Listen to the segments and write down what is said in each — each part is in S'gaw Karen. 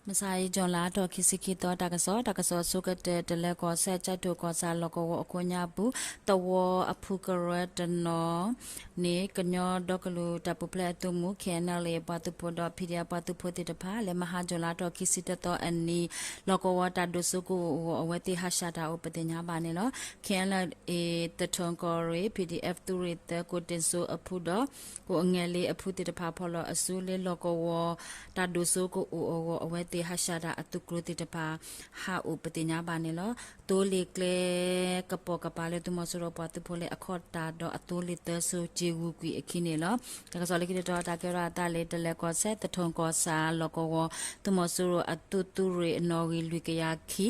မုၢ်ဆါအံၤ June လါထီၣ်ခံဆံခံသီ တၢ်ကစီၣ်, တၢ်ကစီၣ်အဆိကတၢၢ် တလဲၤကီၢ်စဲၣ် ကၠဲးထိၣ်ကီၢ်ဆၣ် လီၢ်ကဝီၤအကိးညါပူၤ သဝီအဖုကရၢတနီၤန့ၣ် ကညီဒီကလုာ်တၢ်ပူၤဖျဲးအသုးမုၢ် K N L A ပှၤသုးဖိဒီး P D F ပှၤသုးဖိသ့ၣ်တဖၣ် လၢမဟါ June လါထီၣ်ခံဆံတသီအနံၤ လီၢ်ကဝီၤတၢ်ဒိၣ်စိကအိၣ်အဂီၢ် အဝဲသ့ၣ်ဟးဆှဲးတၢ်အိၣ် ပသ့ၣ်ညါဘၣ်န့ၣ်လီၤ. K N L A သထူကီၢ်ရ့ၣ် P D F သုးရ့ၣ်သၢ ကိးတ့ၢ်စိအဖုဒီး ကိးအငဲၢ်လ့အဖုသ့ၣ်တဖၣ် ဖီၣ်လီၤအစုလၢလီၢ်ကဝီၤ တၢ်ဒိၣ်စိကအိၣ်အဂီၢ် အဝဲသ့ၣ်ဟးဆှဲးတၢ်အသုးကျိၤသ့ၣ်တဖၣ် ဟးအိၣ် ပသ့ၣ်ညါဘၣ်န့ၣ်လီၤ. သိလ့ၣ်ကျဲကပိာ်ကပၤလၢသုးမီၤစိရိၤပှၤသုးဖိလၢအခီၣ်တၢ်ဒီးအသိလ့ၣ်သၢစိ က့ၤဂုာ်ကွံာ်အခံန့ၣ်လီၤ. တၢ်ကစီၣ်လၢခံတတီၤ တၢ်ကဲထီၣ်အသးလၢ တလဲၤကီၢ်စဲၣ် သထူကီၢ်ဆၣ် လီၢ်ကဝီၤ သုးမီၤစိရိၤအသုးသုးရ့ၣ်အနီၣ်ဂံၢ်လွံၢ်ကယၤခံ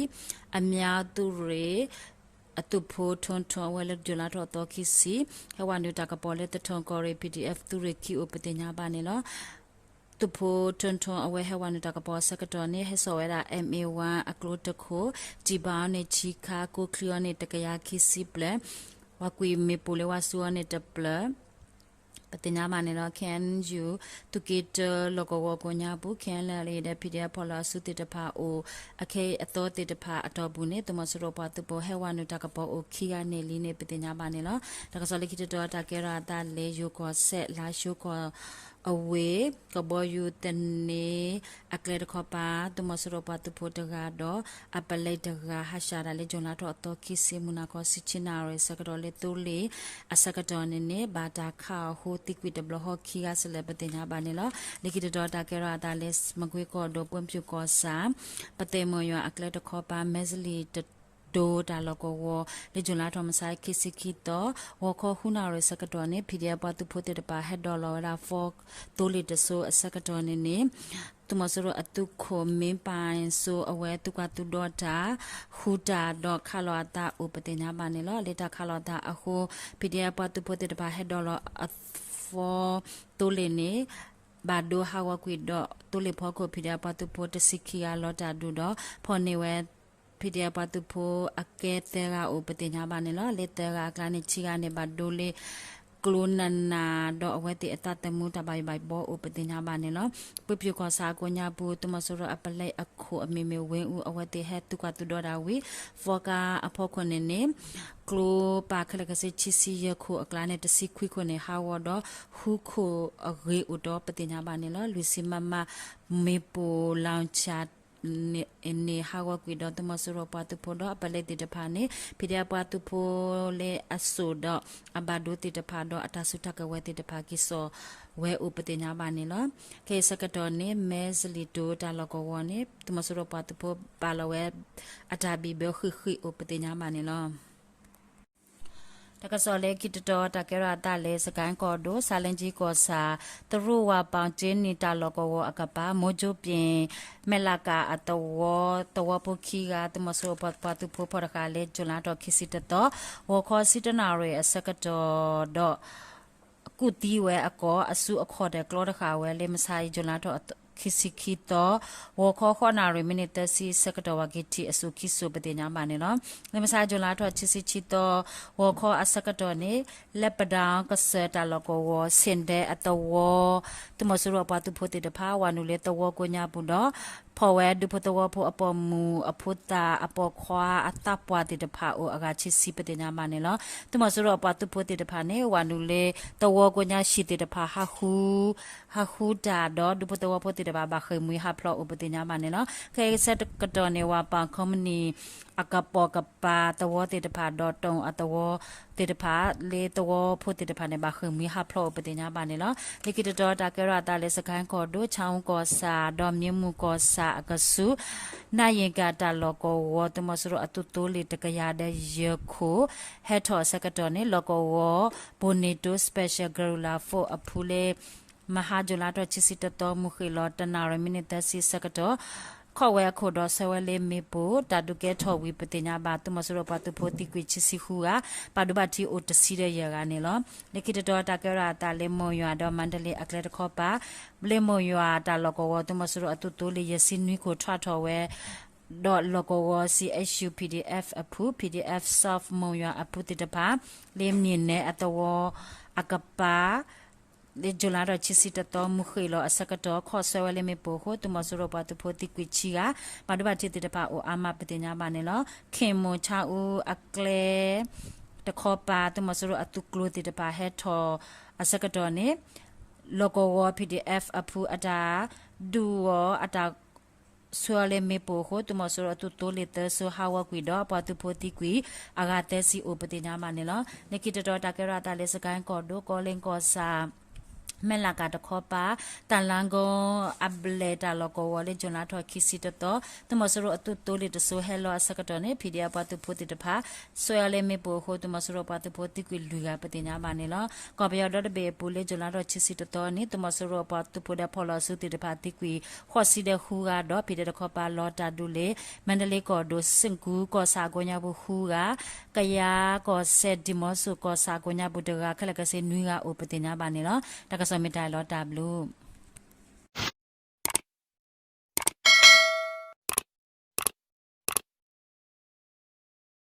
အမၠါသုးရ့ၣ် အသုးဖိထိၣ်ထိၣ် အဝဲလၢ June လါထီၣ်သီခံဆံ ဟဲဝဲနုာ်တၢ်ကပီၤလၢသထူကီၢ်ရ့ၣ် P D F သုးရ့ၣ်ခံအိၣ် ပသ့ၣ်ညါဘၣ်န့ၣ်လီၤ. သုးဖိထိၣ်ထိၣ် အဝဲဟဲဝဲနုာ်တၢ်ကပီၤအဆၢကတီၢ်န့ၣ် ဟဲစိာ်ဝဲဒၣ် M A one အကျိတခိၣ်, စံၣ်ဘၣ်အီၤန့ၣ်ဆံခါ, ကိးချံအီၤန့ၣ်တကယၤခံဆံဘျဲၣ်, ဝၤကွံာ်မ့ၣ်ပိၢ်လၢဝၤစူၤအီၤန့ၣ်တဖျၢၣ် ပသ့ၣ်ညါဘၣ်န့ၣ်လီၤ. K N U သုးက့တၢ လီၢ်ကဝီၤကိးညါပူၤ K N L A ဒီး P D F ဖီၣ်လီၤအစုသ့ၣ်တဖၣ်အိၣ် အခဲအံၤအသီသ့ၣ်တဖၣ်အတီၢ်ပူၤန့ၣ် သုးမီၤစိရိၤပှၤသုးဖိဟဲဝဲနုာ်တၢ်ကပီၤအိၣ်ခံဂၤန့ၣ်လံန့ၣ် ပသ့ၣ်ညါဘၣ်န့ၣ်လီၤ. တၢ်ကစီၣ်လၢခံတတီၤ တၢ်ကဲထီၣ်အသးလၢယိၤကီၢ်စဲၣ် လါၡိကီၢ်အဝ့ၢ် ကဘီယူၤသန့ အကျဲတခီပၤ သုးမီၤစိရိၤပှၤသုးဖိတဂၤဒီး အပလဲတဂၤ ဟးဆှဲးတၢ်လၢ June လါထီၣ်အသီခံဆံ မုၢ်နၤခီ ဆံဆံနၣ်ရံၣ် ဆၢကတီၢ်လၢသိလ့ၣ်အဆၢကတီၢ်န့ၣ်န့ၣ် ဘၣ်တၢ်ခးအီၤအဃိ သံကွံာ်တဘျီဃီခံဂၤစဲးလဲၣ် ပသ့ၣ်ညါဘၣ်န့ၣ်လီၤ. လၢခံတတီၤ တၢ်ကဲထီၣ်အသးလၢ မကွ့ကီၢ်ဒိၣ် ပှၢ်ဖၠူၣ်ကီၢ်ဆၣ် ပသဲၣ်မိၢ်ယွၤအကျဲတခီပၤ မဲစလံၤတ ဒိတၢ်လီၢ်ကဝီၤ လၢ June လါထီၣ်မုၢ်ဆါခံဆံခံသီ ဂီၤခီဃုနၣ်ရံၣ်ဆၢကတီၢ်န့ၣ် P D F ပှၤသုးဖိသ့ၣ်တဖၣ် ဟဲဒိးလီၤဝဲဒၣ် four သိလ့ၣ်တစိၤအဆၢကတီၢ်န့ၣ်န့ၣ် သုးမီၤစိရိၤအသုးခိၣ် မ့ၢ်ပၢၢ်စိအဝဲသုးကွၢ်သုးဒီတၢ် ဃုတၢ်ဒီးခးလီၤအသးအိၣ် ပသ့ၣ်ညါဘၣ်န့ၣ်လီၤ. လၢတၢ်ခးလီၤအသးအဃိ P D F ပှၤသုးဖိသ့ၣ်တဖၣ် ဟဲဒိးလီၤအ four သိလ့ၣ်န့ၣ် ဘၣ်ဒိဟးဂီၤကွံာ်ဒီး သိလ့ၣ်ဖီခိၣ် P D F ပှၤသုးဖိတဆံခံဂၤလီၤတၢ်ဒုးဒီး ဖီၣ်န့ၢ်ဝဲ P D F ပှၤသုးဖိအကဲသၢဂၤအိၣ် ပသ့ၣ်ညါဘၣ်န့ၣ်လီၤ. လၢသၢဂၤအကျါန့ၣ် ဆံဂၤန့ၣ် ဘၣ်ဒိလၢကျိနးနးဒီး အဝဲသ့ၣ်အသးသမူတၢ်ဘၣ်ယိၣ်ဘၣ်ဘှီအိၣ် ပသ့ၣ်ညါဘၣ်န့ၣ်လီၤ. ပှၢ်ဖၠူၣ်ကီၢ်ဆၣ်အကိးညါပူၤ သုးမီၤစိရိၤအပလဲအခိၣ်အမံၤမ့ၢ်ဝ့အူ အဝဲသ့ၣ်ဟဲသုးကွၢ်သုးဒီတၢ်ဝံၤ four ကါအဖီခိၣ်န့ၣ်န့ၣ် ကျိပာ်ခဲလၢာ်ခဲဆ့ ဆံဆံယဲၢ်ခိၣ်အကျါန့ၣ် တဆံခွံခိၣ်န့ၣ် ဟးဂီၤဒီး ဃုခိၣ်အဂ့ၤအိၣ်ဒီး ပသ့ၣ်ညါဘၣ်န့ၣ်လီၤ. လွံၢ်ဆံ မမ မ့ၣ်ပိၢ်လီၤဆှး န့ၣ် ဟးဂီၤကွံာ်ဒီး သုးမီၤစိရိၤပှၤသုးဖိဒီးအပလဲသ့ၣ်တဖၣ်န့ၣ် P D F ပှၤသုးဖိလၢအစိၣ်ဒီးအဘၣ်ဒိသ့ၣ်တဖၣ်ဒီး အတၢ်စုတၢ်ကဝဲၤသ့ၣ်တဖၣ် က့ၤစိာ်ဝဲအိၣ် ပသ့ၣ်ညါဘၣ်န့ၣ်လီၤ. ခဲအံၤဆၢကတီၢ်န့ၣ် မဲစလံၤတိၤတၢ်လီၢ်ကဝီၤန့ၣ် သုးမီၤစိရိၤပှၤသုးဖိပာ်လီၤဝဲ အတၢ်ဘံၣ်ဘၢဃ့ၢ်ဃ့ၢ်အိၣ် ပသ့ၣ်ညါဘၣ်န့ၣ်လီၤ. တၢ်ကစီၣ်လၢခံတတီၤ တၢ်ကဲထီၣ်အသးလၢ စကဲၣ်ကီၢ်ဒိၣ် ဆါလ့ကၠံကီၢ်ဆၣ် သရူးဝၤပီၣ်ကၠ့နံၣ်တၢ်လီၢ်ကဝီၤအကပၤ မိကၠိပၠ့ၣ် မဲၣ်လးကးအသဝီ သဝီဖိခံဂၤ သုးမီၤစိရိၤပှၤသုးဖိဖီၣ်တဃာ်လၢ June လါထီၣ်ခံဆံတသီ ဂီၤခီဆံတၢနၣ်ရံၣ်အဆၢကတီၢ်ဒီး ကူၣ်သံဝဲအကီၢ် အစုအခီၣ်ထံးကျီတဃာ်ဝဲလၢ မုၢ်ဆါအံၤ June လါထီၣ်ခံဆံခံသီ ဂီၤခီဃိးနၣ်ရံၣ် မံးနံးသၢဆံဆၢကတီၢ် ဝၤက့ၤထံၣ်အစိၤခံစိၤ ပသ့ၣ်ညါဘၣ်န့ၣ်လီၤ. လၢမုၢ်ဆါ June လါထီၣ်ခံဆံခံသီ ဂီၤခီအဆၢကတီၢ်န့ၣ် လၢပဒၣ်ကစၢၢ်တၢ်လီၢ်ကဝီၤ ဆ့ၣ်ဒဲအသဝီ သုးမီၤစိရိၤအပှၤသုးဖိသ့ၣ်တဖၣ် ဝၤနုာ်လၢသဝီကိးညါပူၤဒီး ဖီၣ်ဝဲဒူဖိသဝီဖိအပိာ်မုၣ်အဖိသၣ်အပိာ်ခွါအသးပှၢ်သ့ၣ်တဖၣ် အိၣ်အဂၤဆံဆံ ပသ့ၣ်ညါဘၣ်န့ၣ်လီၤ. သုးမီၤစိရိၤအပှၤသုးဖိသ့ၣ်တဖၣ်န့ၣ် ဝၤနုာ်လၢသဝီကိးညါဟံၣ်သ့ၣ်တဖၣ် ဟးဃုတၢ်ဒီး ဒူဖိသဝီဖိသ့ၣ်တဖၣ် ဘၣ်ဃ့ၢ်မှံဟးဖျိးအိၣ် ပသ့ၣ်ညါဘၣ်န့ၣ်လီၤ. ခဲအံၤဆၢကတီၢ်န့ၣ် ဝၤပၢ်ခီမနံၣ် အကပိာ်ကပၤသဝီသ့ၣ်တဖၣ်ဒီး တိၣ်အသဝီသ့ၣ်တဖၣ် လၢသဝီဖိသ့ၣ်တဖၣ်န့ၣ် ဘၣ်ဃ့ၢ်မှံဟးဖျိးအိၣ် ပသ့ၣ်ညါဘၣ်န့ၣ်လီၤ. လၢခံတတီၤ တၢ်ကဲထီၣ်အသးလၢ စကဲၣ်ကီၢ်ဒိၣ် ဆၣ်အူကီၢ်ဆၣ် ဒီးမံမူၣ်ကီၢ်ဆၣ်အကဆူး နၢ်ယ့ၣ်ကၣ်တၢ်လီၢ်ကဝီၤ သုးမီၤစိရိၤအသုးသိလ့ၣ်တကယၤဒီးယဲၢ်ခိၣ် ဟဲထီၣ်အဆၢကတီၢ်န့ၣ် လီၢ်ကဝီၤ Bonito Special Guerrilla Force အဖုလၢ မဟါ June လါထီၣ်ခံဆံတသီ မုၢ်ဃ့ၢ်လီၤ တနၣ်ရံၣ် မံးနံးသၢဆံဆၢကတီၢ် ခီၣ်ဝဲအခိၣ်ဒီးဆၢဝဲလၢမ့ၣ်ပိၢ် တၢ်ဒုးကဲထီၣ်ဝံၤ ပသ့ၣ်ညါဘၣ် သုးမီၤစိရိၤပှၤသုးဖိသံကွံာ်ခံဆံဃုဂၤ ဘၣ်ဒိဘၣ်ထံးအိၣ်တဆံဒီးယဲၢ်ဂၤန့ၣ်လီၤ. လၢခံတတီၤ တၢ်ကဲထီၣ်အသးလၢ မိၢ်ယွၤဒီးမၤတလ့အကျဲတခီပၤ လၢမိၢ်ယွၤတၢ်လီၢ်ကဝီၤ သုးမီၤစိရိၤအသုးသိလ့ၣ် ယဲၢ်ဆံနွံခိၣ် ထီၣ်ထီၣ်ဝဲ ဒီးလီၢ်ကဝီၤ C S U P D F အဖု P D F South မိၢ်ယွၤအဖုသ့ၣ်တဖၣ် လၢမၠ့ၣ်နဲအသဝီအကပၤ လၢ July လါထီၣ်ခံဆံတသီ မုၢ်ဃ့ၢ်လီၤအဆၢကတီၢ် ခီၣ်ဆၢဝဲလၢမ့ၣ်ပိၢ်အဃိ သုးမီၤစိရိၤပှၤသုးဖိသံကွံာ်ဆံဂၤ ဘၣ်ဒိဘၣ်ထံးသ့ၣ်တဖၣ်အိၣ်အါမး ပသ့ၣ်ညါဘၣ်န့ၣ်လီၤ. ခ့ၣ်မိၣ်ဆါအူအကျဲ တခီပၤ သုးမီၤစိရိၤအသုးကျိၤသ့ၣ်တဖၣ်ဟဲထီၣ်အဆၢကတီၢ်န့ၣ် လီၢ်ကဝီၤ P D F အဖုအတၢ်ဒုးအီၤအတၢ် ဆှၢအီၤလၢမ့ၣ်ပိၢ်အဃိ သုးမီၤစိရိၤအသုးသိလ့ၣ်သၢစိၤဟးဂီၤကွံာ်ဒီး ပှၤသုးဖိသံကွံာ်အဂၤသၢဆံအိၣ် ပသ့ၣ်ညါဘၣ်န့ၣ်လီၤ. လၢခံတတီၤ တၢ်ကဲထီၣ်အသးလၢ စကဲၣ်ကီၢ်ဒိၣ် ကီလ့ၣ်ကီၢ်ဆၣ် မဲၢ်လးကၤတခီပၤ တၢ်လါကီအဘျဲၣ်တၢ်လီၢ်ကဝီၤလၢ July လါထီၣ်ခံဆံတသီ သုးမီၤစိရိၤအသုးသိလ့ၣ်တစိၤဟဲလီၤအဆၢကတီၢ်န့ၣ် P D F ပှၤသုးဖိသ့ၣ်တဖၣ် ဆှၢအီၤလၢမ့ၣ်ပိၢ်အဃိ သုးမီၤစိရိၤပှၤသုးဖိသံကွံာ်လွံၢ်ဂၤ ပသ့ၣ်ညါဘၣ်န့ၣ်လီၤ. ကီၢ်ပယီၤဒီတဘ့ၣ်အပူၤလၢ July လါထီၣ်ခံဆံတသီန့ၣ် သုးမီၤစိရိၤပှၤသုးဖိဒီးဖီၣ်လီၤစုသ့ၣ်တဖၣ်သံကွံာ် ဃိးဆံဒီးဃုဂၤဒီး ဖံးဒဲးတခီပၤလီၤတၢ်ဒုးလၢ မါဒလ့ကီၢ်ဒိၣ် စ့ၣ်ကူၤကီၢ်ဆၣ်အကိးညါပူၤဃုဂၤ ကယၤကီၢ်စဲၣ် ဒံၣ်မီဆိၣ်ကီၢ်ဆၣ်အကိးညါပူၤတဂၤ ခဲလၢာ်ခဲဆ့နွံဂၤအိၣ် ပသ့ၣ်ညါဘၣ်န့ၣ်လီၤ. တၢ်ကစီၣ်မ့ၢ်တၢ်အံၤလီၤ တၢ်ဘျုး